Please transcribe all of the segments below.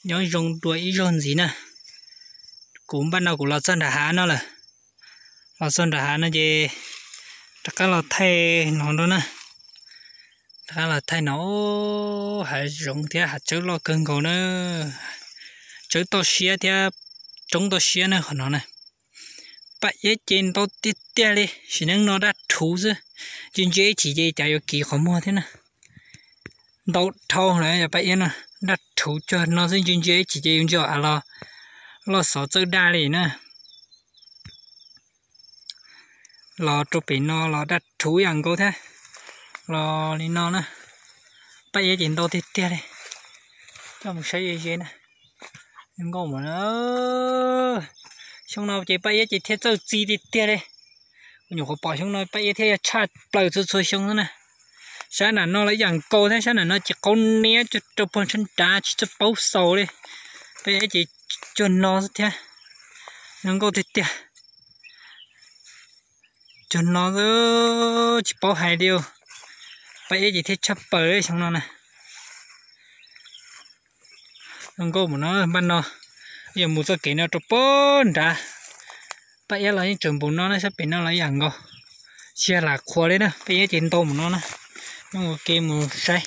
Nyob zoo dua ib zaug ntxiv na, kuv npaj no kuv los txog nram hav no lawm. Los txog nram hav no ces rov qab los thaij no nrog na. Rov qab los thaij no, hav zoov thiab hav tsawb loj kawg nkaus na. Tsawb toj siab thiab roob toj siab na qhov no na. Paj iab ces ntau tiag tiag li, sim neej no daj rhuv xwb. Ntsia ntsia ib chim ces cas yuav kiv qhov muag thiab na. Ntau dhau lawm yog paj iab no, daj rhuv cuag no xwb, ntsia ntsia ib chim ces yus ntsia av los loj xov txawj daj li na. Los rau pem no los daj rhuv yam nkaus thiab. Los li no na, paj iab ces ntau tiag tiag li. Coj mus saib ze ze na. Zoo nkauj mas na. Xyoo no ces paj iab ces thiaj txawj txi tiag tiag li. Kuv nyuam qhuav pom xyoo no paj iab thiaj yog tshaj plaws txhua txhua xyoo xwb na. Sab nram no los ib yam nkaus thiab, sab nram no ces qaub niab rau puag nrhab nrad tsis txawj paub xaus li. Paj iab ces cuag no xwb thiab. Zoo nkauj tiag tiag. Cuag no tsis paub hais li. Paj iab ces thiaj tshaj plaws xyoo no na. Zoo nkauj mus no, npaj no, yuav mus txoj kev no rau puag nrad. Paj iab los yeej tseem npaum no na, sab pem no los ib yam nkaus. Tsis yog lam qhuas li na, paj iab ces ntau mus no na. Nyob ua ke mus saib.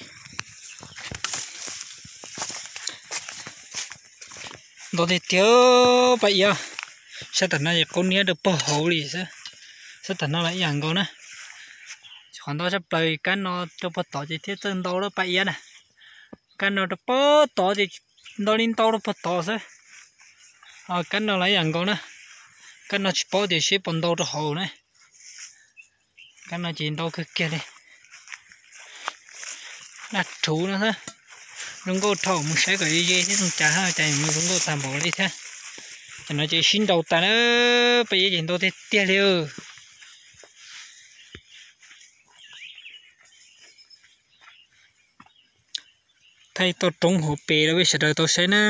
Ntau tiag tiag paj iab. Sab tam no ces qaub niab rau puag hauv li xwb. Sab tam no los ib yam nkaus na. Qhov ntau tshaj plaws kab no rau puag tod ces thiaj txawj ntau lawm paj iab na. Kab no rau puag tod ces ntau li ntau rau puag tod xwb. Kab no los ib yam nkaus na. Kab no tsis paub tias seb puas ntau rau hauv na. Kab no ces ntau kawg kiag li. Daj rhuv no xwb. Zoo nkauj dhau, mus saib kom ze ze thiab zoo cas, cas yuav zoo nkauj tag npaum li thiab. Cov no ces sib nraus tas na, paj iab ces ntau tiag tiag li. Thaij toj roob hauv pes rau peb sawv daws tau saib na.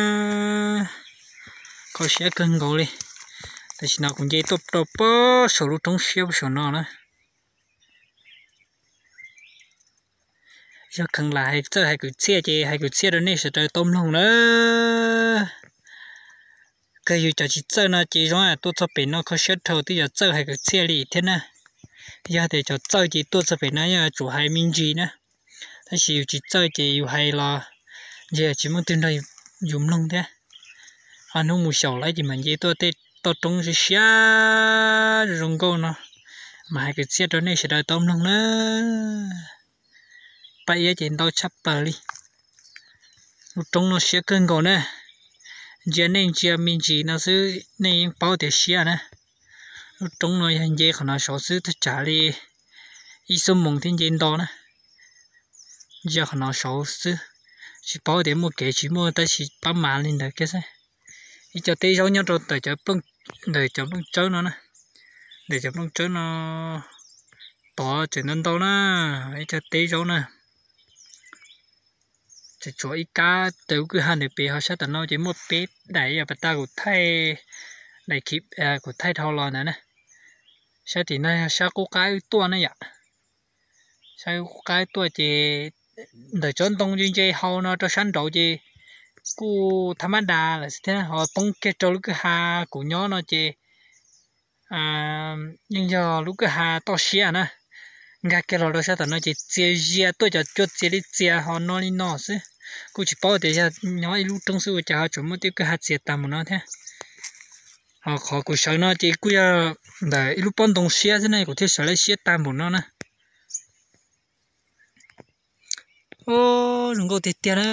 Kho siab kawg nkaus li. Tam sim no kuv nce tuaj rau puag saum lub roob siab puag saum no na. Yog kheev lam hais txawj hais kwv txhiaj ces hais kwv txhiaj rau nej sawv daws tau mloog na. Kawg yus cov tsis txawj no ces zoo tuaj txog pem no kho siab dhau, twb yog txawj hais kwv txhiaj li thiab na. Yog tias cov txawj ces tuaj txog pem no yuav tsum hais me ntsis na. Tab sis yus tsis txawj ces yus hais los ntshe tsis muaj twg nrog yus mloog thiab. Ho hnub mus xyaum lawm ces mam nce tuaj tej toj roob siab siab zoo nkauj no, mas hais kwv txhiaj rau nej sawv daws tau mloog na. Paj iab ces ntau tshaj plaws li. Lub roob no siab kawg nkaus na. Ntsia nej ntsia me ntsis no xwb nej yeej paub tias siab na. Lub roob no yog nce qhov no saud xwb thaj tsam li ib xuab moos thiaj nce nto na. Ntsia qhov no saud xwb, tsis paub tias muaj kev tsis muaj tab sis pab mas li ntawd kiag xwb. Ib co teb zaub nyob rau ntawm cov nplooj tsawb no na, ntawm cov nplooj tsawb no tod tseem ntau ntau na, ib co teb zaub na. Tseem tshuav ib kab raws lub kwj ha ntawm pem, ho sab tom no ces muaj peb daim yog pas tas kuv thaij, daim kuv thaij dhau los ntawd na. Sab tim no yog sab qub qab wb tuaj na yom. Sab qub qab wb tuaj ces ntawm tsob ntoo ntse ntse hau no rau sab nraud ces kuj thab mab das lawm xwb thiab, ho poob kiag rau lub kwj ha kuv nyob no ces yeej yog lub kwj ha toj siab na. Nkag kiag los rau sab tom no ces txias zias tuaj cov cua txias li txias ho no li no xwb. Kuj tsis paub tias yog nyob ib lub roob xwb ua cas ho tseem muaj tej kwj ha txias tag npaum no thiab. Ho qhov kuv sawv no ces kuj yog ntawm ib lub pob ntoo siab xwb ne, kuv thiaj sawv lawv siab tag npaum no na. Zoo nkauj tiag tiag na.